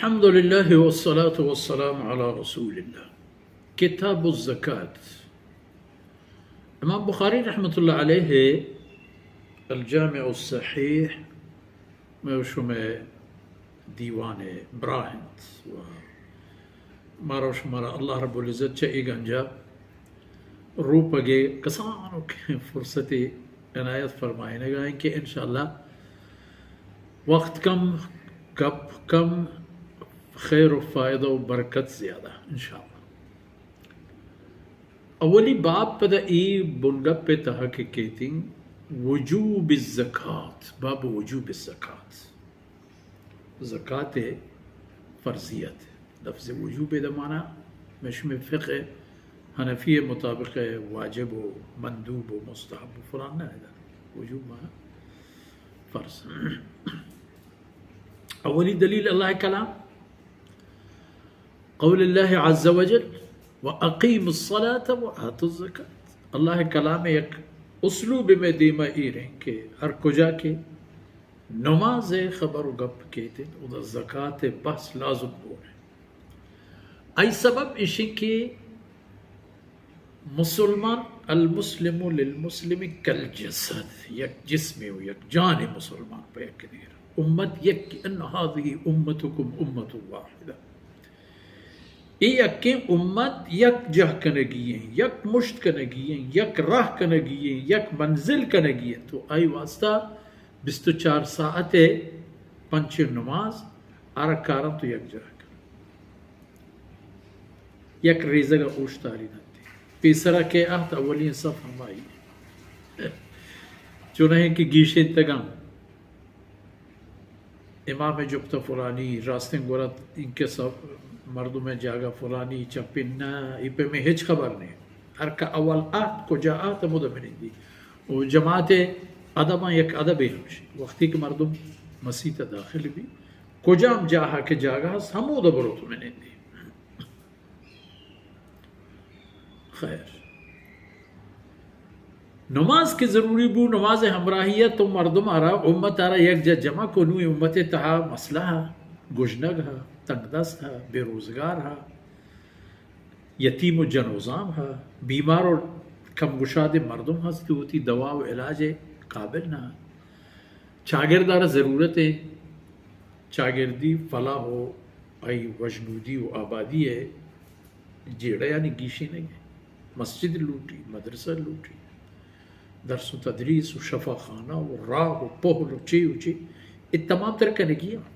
الحمد لله والصلاة والسلام على رسول الله. کتاب الزکات. امام بخاری رحمت اللہ علیہ الجامع الصحیح مئے و شمئے دیوان براہ انت و مارا و شمارا اللہ رب العزت چہ اے گنجا روپگے کسانوکیں فرصتے عنایت فرمائینگا ایں کہ انشاءاللہ وقت کم، گپ کم، خیر و فائدہ و برکت زیادہ انشاءاللہ. اولی باب پدا ای بنگپ تہا کہ کیتیں وجوب الزکات، باب وجوب الزکات، زکات فرضیت. لفظ وجوب دمانا مشم فقہ حنفی مطابق واجب و مندوب و مستحب و فلان نہ ہے، وجوب مانا فرض. اولی دلیل اللہ کلام، قول اللہ عز وجل، و اقیم الصلاة و آتوا الزکات. اللہ کلام یک اسلوب میں دیما ایریں کہ ہر کجا کہ نماز خبر و گپ کیت، ادا زکات بحث لازم بونے. ای سبب اشی کہ مسلمان، المسلم للمسلم کالجسد، یک جسمے و یک جانے مسلمان پہ یک دیر. امت یک، ان هذه امتکم امة واحدة. اے یکیں امت یک جاہ کنگی ایں، یک مشت کنگی ایں، یک راہ کنگی ایں، یک منزل کنگی ایں. تو آئی واسطہ بیست و چار ساعت پنچ نماز آرا کارن تو یک جاہ کن. یک ریزگ اوشتاری ننتی. پیسرا کہ اہت اولی صف ہمائی. چونہیں کہ گیشیں تگاں امام جپت فلانی، راستیں گورا انکہ سب مردم جاگہ فلانی، چپین نہ، ای پہ میں ہچ خبر نہیں. ہر کا اول آت، کجا آت، ہمود منندی. و جماعت ادب یک ادب ہمش. وقتی کہ مردم مسیت داخل بی، کجام جاہ کہ جاگہ ہست، ہمود برو تو منندی. خیر. نماز کہ ضروری بو، نماز ہمراہیت تو مردم آرا، امت آرا یک جا جمع کو، نوی امت تہا مسئلہ ہا، گژنگ ہا، تنگ دست ہا، بے روزگار ہا، یتیم و جنوزام ہا، بیمار و کم گشاد مردم ہست کہ وتی دوا و علاج قابل نہ. چاگرد آرا ضرورت ہے، چاگردی فلاح و آئی وژنودی و آبادی ہے. جیڑہ یعنی گیشینگ، مسجد لوٹی، مدرسہ لوٹی، درس و تدریس و شفاخانہ و راہ و پہل و چے و چے، اے تمام تر کنگی ہاں.